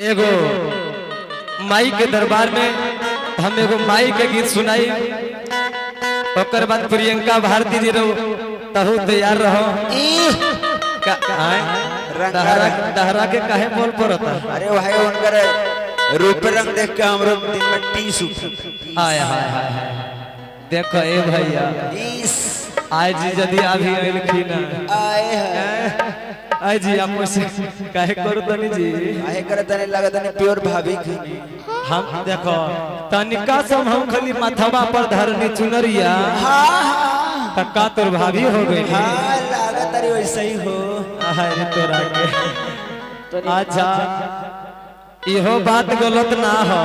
एगो माई के दरबार में हम एगो माई के गीत सुनाई, ओकर बाद प्रियंका भारती जी रहो तहु तैयार रहो। दहरा दहरा के काहे बोल पड़ता? अरे भाई, उनकर रूप रंग देख के हमरो दिन में टीस उठता। हाय हाय हाय हाय, देखो ए भैया। टीस। आज जी यदि अभी अइलखिन। आए है। आय जी, आप ऐसे काहे करो तनी जी? काहे करे तने? लगत तने प्योर भाभी की। हम देखो तनिका सब हम खाली माथवा पर धरनी चुनरिया। हाँ हाँ। तक्का तोर भाभी हो गई। हाँ, लागत अरे वैसे ही हो। अरे तोरा के अच्छा, इहो बात गलत ना हो।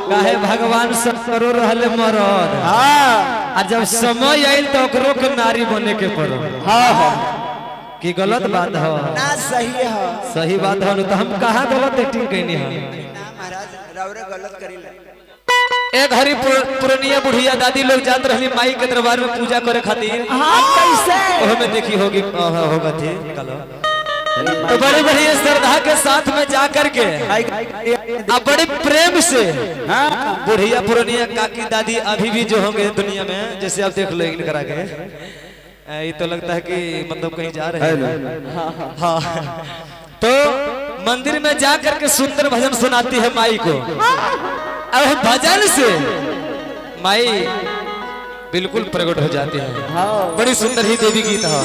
काहे भगवान सब करो रहले मरद। हाँ। आ जब समय आयल तो ओकरो के नारी बने के पड़ो। हाँ हाँ। की गलत बात हो? ना, सही है। सही बात हो न, तो हम कहाँ गलत एक्टिंग कैनी है? ना महाराज, रावरे गलत करीला। एक हरी पुरनिया बुढ़िया दादी लोग जात रहली माई के दरबार में पूजा करे खातिर। हाँ, कैसे? ओहो में देखी होगी, होगा थी निकालो तो बड़ी बड़ी श्रद्धा के साथ में जा करके अब बड़े प्रेम से बुढ़िया पुरनिया काकी दादी अभी भी जो होंगे दुनिया में, जैसे आप देख लो इनकरा के, ये तो लगता है कि मतलब कहीं जा रहे हैं। हाँ, तो मंदिर में जा करके सुंदर भजन सुनाती है माई को और भजन से माई बिल्कुल प्रकट हो जाती है। बड़ी सुंदर ही देवी गीत है।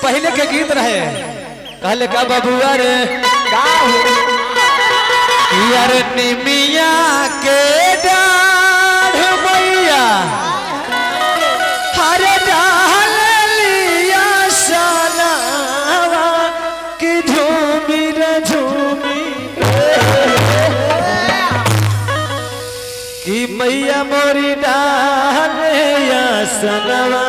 पहले के गीत रहे, कहले का बबुआ रे यार, निमिया के डाढ़ मैया हर डाल लिया सनावा कि झूमी रे झूमी कि मैया मोरी डाल या सनवा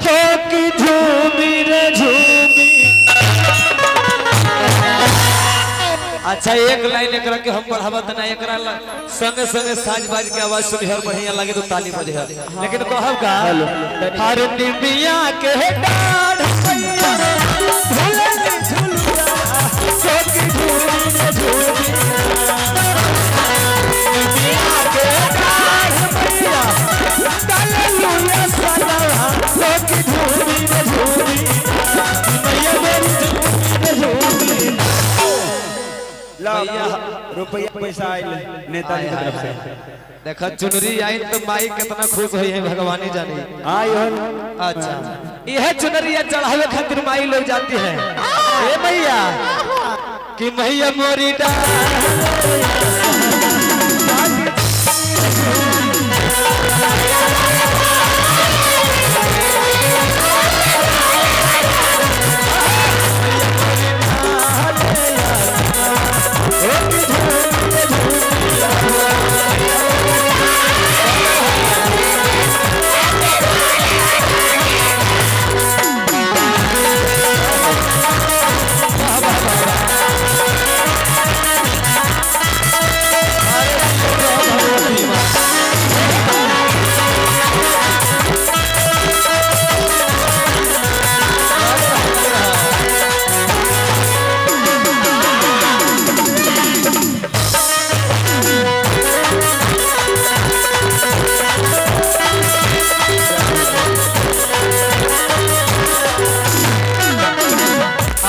हो कि झूमी रे झूमी। अच्छा, एक लाइन एकरा के हम बढ़ावत ना, एकरा संगे संगे साज बाज के आवाज सुनी हर बढ़िया लगे तो ताली बजे हर, लेकिन कहब का हर निमिया के डाढ़ मैया झूलन झुलुआ हो कि झूमी रे झूमी, निमिया के डाढ़ मैया डाललुया सनवा हो कि झूमी रे झूमी, मैया मेरी झूमी रे झूमी। लो रुपया पैसा आइल नेताजी की तरफ से। देखा, चुनरी आई तो माई कितना खुश हुई है, भगवानी जानी। हाँ, यो। अच्छा, यह चुनरिया चढ़ावे खातिर माई लोग जाती है। ए मैया कि मैया मोरी डाल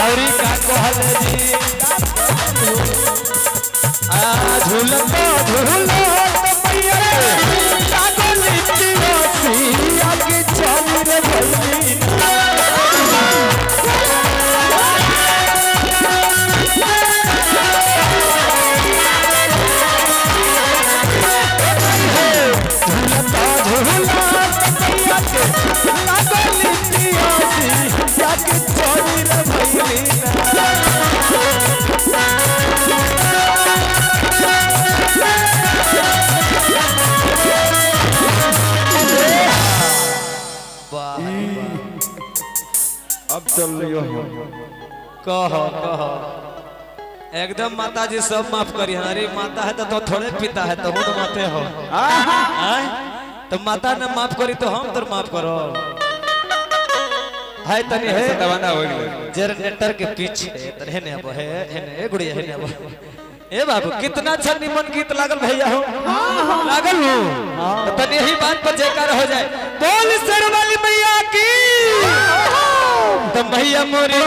औरी का कहल जी? आ झूलत झूलत मैया लागल पियासिया के चल रे भैली। झूलत झूलत मैया के लागल पियासिया के चल रे भैली। अब चल रही हो। कहो कहो, एकदम माता जी सब माफ करी। अरे माता है तो थोड़े पिता है, तो तो माते हो। आय? तो माता ने माफ करी तो हम तो माफ करो। है तनी है दवाना हो गेलै। जनरेटर के पीछे तनी है ने अब है ने गुड़िया है ने अब। ए बाबू कितना अच्छा निमन गीत लागल भैया हो लागल हो। तो तनी यही बात पर जयकार हो जाए। बोल शेरवाली मैया की। तो मैया मोरी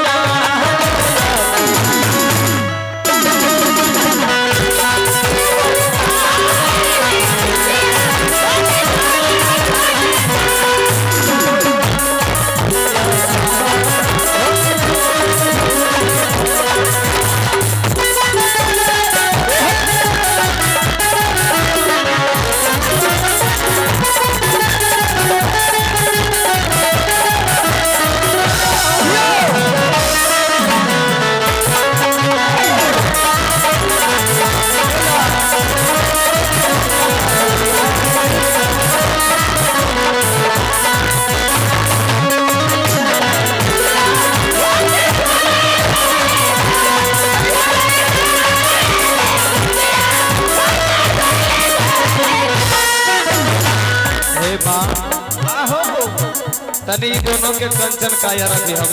तनी दोनों के कंचन काया रखी हम।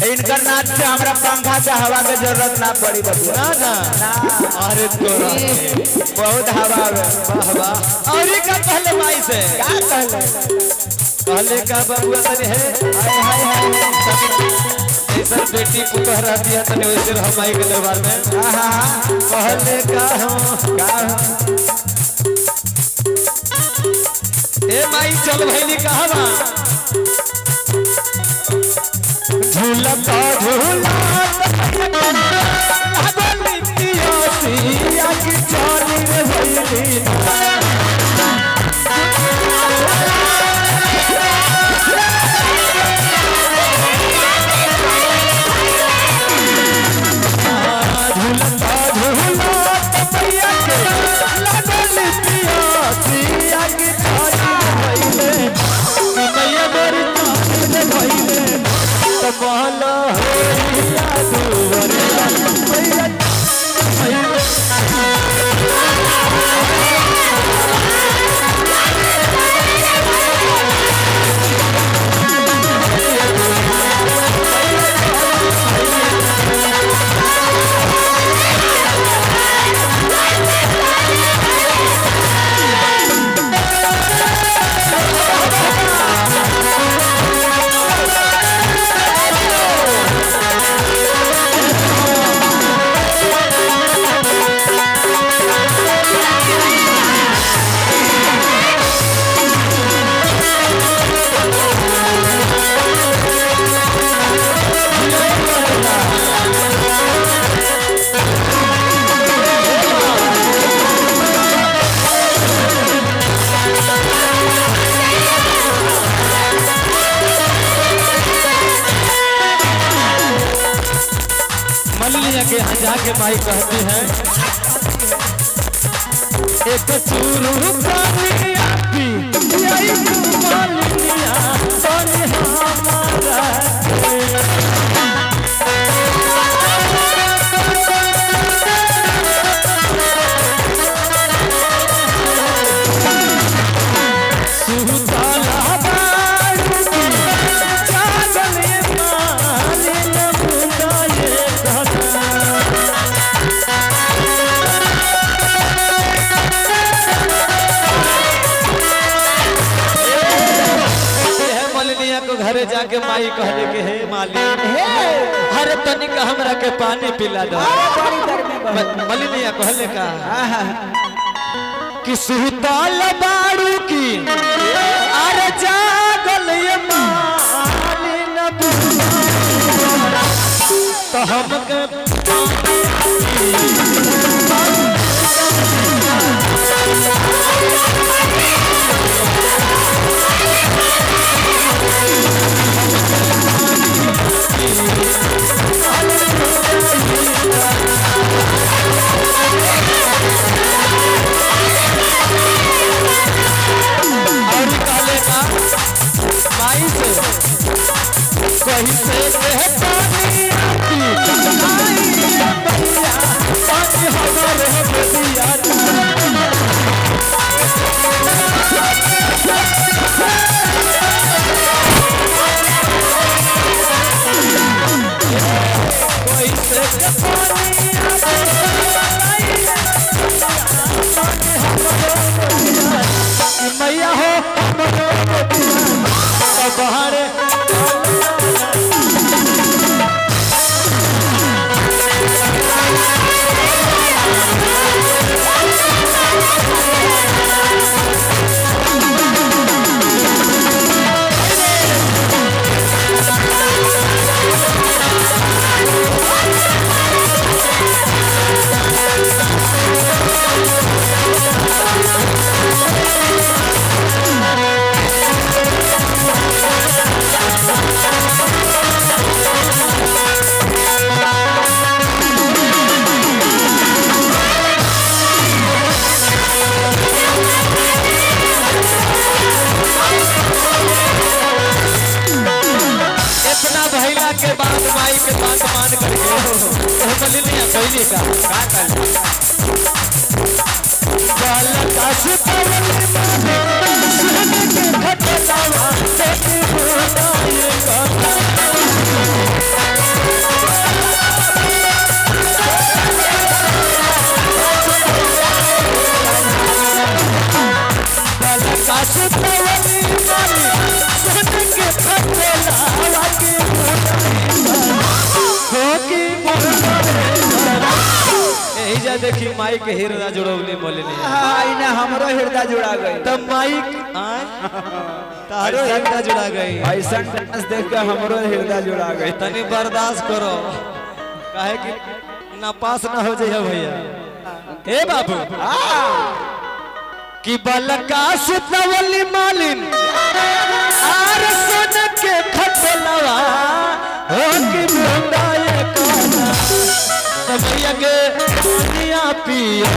इनकर नाच से हमरा पंखा से हवा के जरूरत ना पड़ी बबुआ। ना ना अरे तोरा बहुत हवा आवे। वाह वाह। और का कहले माई से का कहले कहले का बबुआ तनी है हाय हाय हाय। ऐसा बेटी पुतह रहती है तनी वैसे रह माई के दरबार में। आहा कहले का हो का ए माई चल भैली कहवा झूलता झूलता लागल पियासिया की चली रे भैली। झूलता झूलता मैया के लागल पियासिया की चली रे भैली। मैया मोरी चली रे भैली। तो महला होइया दुवरिया मैया भैले। मल्लिया के यहाँ जाके माई कहती है एक चूरू पानी आपी यही मालिनिया सोनी हमारा। सुताला बाड़ी जागल ये मालिन मुंडा ये कहता। है मलिनिया को घरे जाके माई कहले के हे माली हर तनिक हमरा के पानी पिला दो। मलिनिया कहले का कि सुताल बाड़ू की अरे जागल ये मालिन तो हमके और कहले का माई से कहीं से के पानी आती आई मैया पानी कहला के बाद माई के बात मान करके ओ मलिनिया कहली का का कहली? बालका सुतवली माने सुन के खटलावा से बुलाए का। बालका सुतवली माने सुन के खटलावा के हो की बुलाए। यही जा देखी माई के हिरदा जुड़ौली मोलिनी। हाँ, इने हमरो हृदय जुड़ा गई। तब माइक आए तारो हृदय जुड़ा गई। ऐसा डांस देख के हमरो हृदय जुड़ा गई। तनी बर्दाश्त करो, काहे कि नापास ना हो जाइए भैया। हे बाबू कि बलका सुतवली मालिन आर सुन के खटलवा हो कि मुंडा ये काना। तब भैया के पानिया पियो।